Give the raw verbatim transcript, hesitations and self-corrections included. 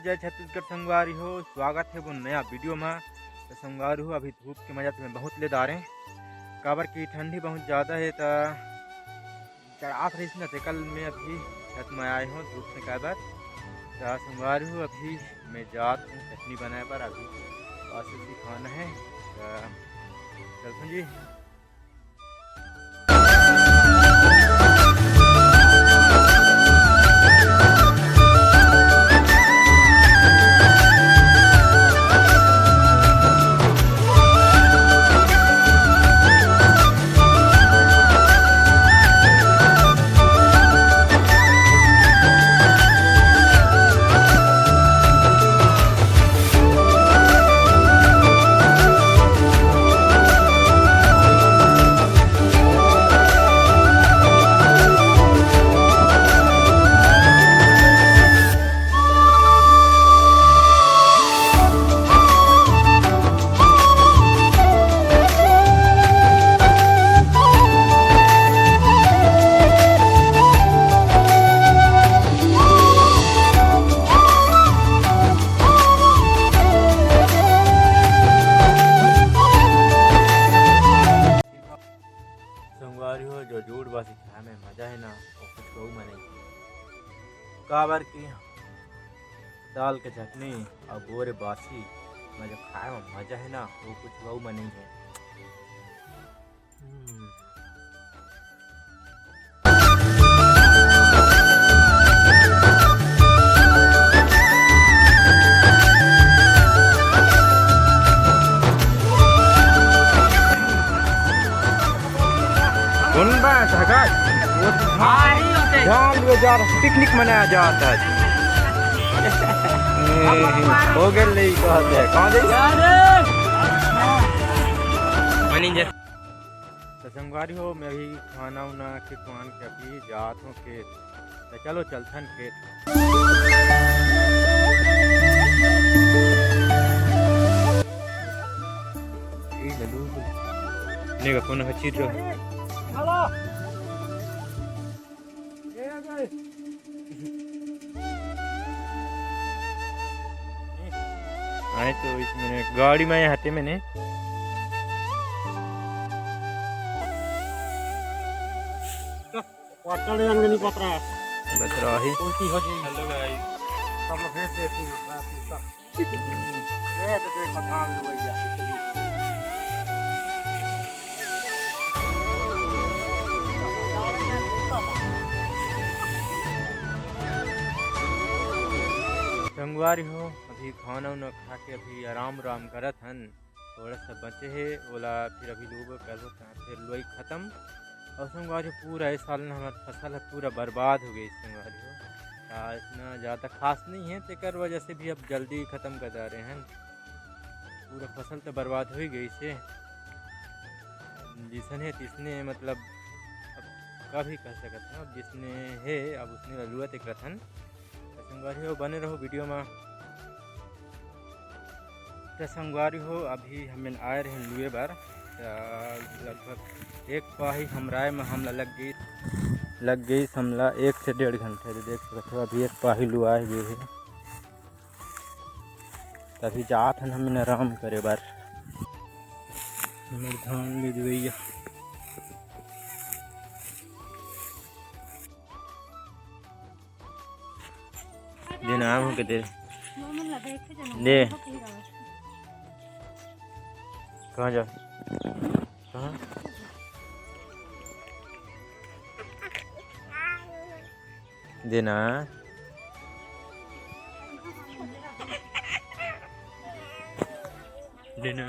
जय छत्तीसगढ़ संगवारी हो, स्वागत हे वो नया वीडियो में। तो संगवारी हो, अभी धूप के मजा तो मैं बहुत ले डारे, काबर कि ठंडी बहुत ज़्यादा है, तो चढ़ात रहिस न, तेकर मैं अभी छत में आए हूँ धूप सेकाए बर। तो संगवारी हो, अभी मैं जात हूँ चटनी बनाए बर, अभी बासी बासी खाना है। तो चलथन जी। संगवारी हो, जो जूड़ बासी खाए में मजा है ना, वो कुछ कहू में नहीं। काबर कि दाल के चटनी और बोरे बासी में जो खाए में मजा है ना, वो कुछ कहू में नहीं है। हम्म। कौन बा झगड़? हाँ, यही होते। ध्यान दियो जा रहा, पिकनिक मनाया जाता है। ए, हो गए ले, कहते हैं, कहाँ दे? मैनेजर। तो संगवारी हो, मैं अभी खाना उना के पान के अभी जात हूँ खेत। तो चलो चलथन खेत। ए, जरूर। ने का कौन हचीर रहो? आए तो इसमें गाड़ी में आते मैंने। क्वार्टर अंगनी पत्रा। बतराही। उल्टी हो जाएगी। हेलो गाइस। सब लोग भेज देती हैं, बस ये सब। ये तो देख, पठान लोग भैया। संगवारी हो, अभी खाना उना खा के अभी आराम आराम करत हन। थोड़ा सा बचे हे, ओला फिर अभी लुबो करबो, तहाँ फिर लुआई खत्म। और संगवारी, पूरा इस साल ना हमार फसल ह पूरा बर्बाद हो गई संगवारी हो। आ, इतना ज़्यादा खास नहीं है, तेकर वजह से भी अब जल्दी खत्म कर जा रहे हैं। पूरा फसल तो बर्बाद हो ही गई से, जिसने तिसने, मतलब, अब का भी कह सकत हन, अब जिसने हे, अब उसने लुआ तेक रथन। तो संगवारी हो, बने रहो वीडियो में। तो संगवारी हो, अभी हमन आए रहे लुए बर, तो लगभग एक पाही हमराए में हमला लग गई, लग गई हमला एक से डेढ़ घंटा। तो देख सकत हो, अभी एक पाही लुआए हुए है, तभी जात हन हमन आराम करे बर। हमर धान ले दुवैया। दे ना, आम के दे। दे। कहाँ जा? कहाँ? दे ना। दे ना।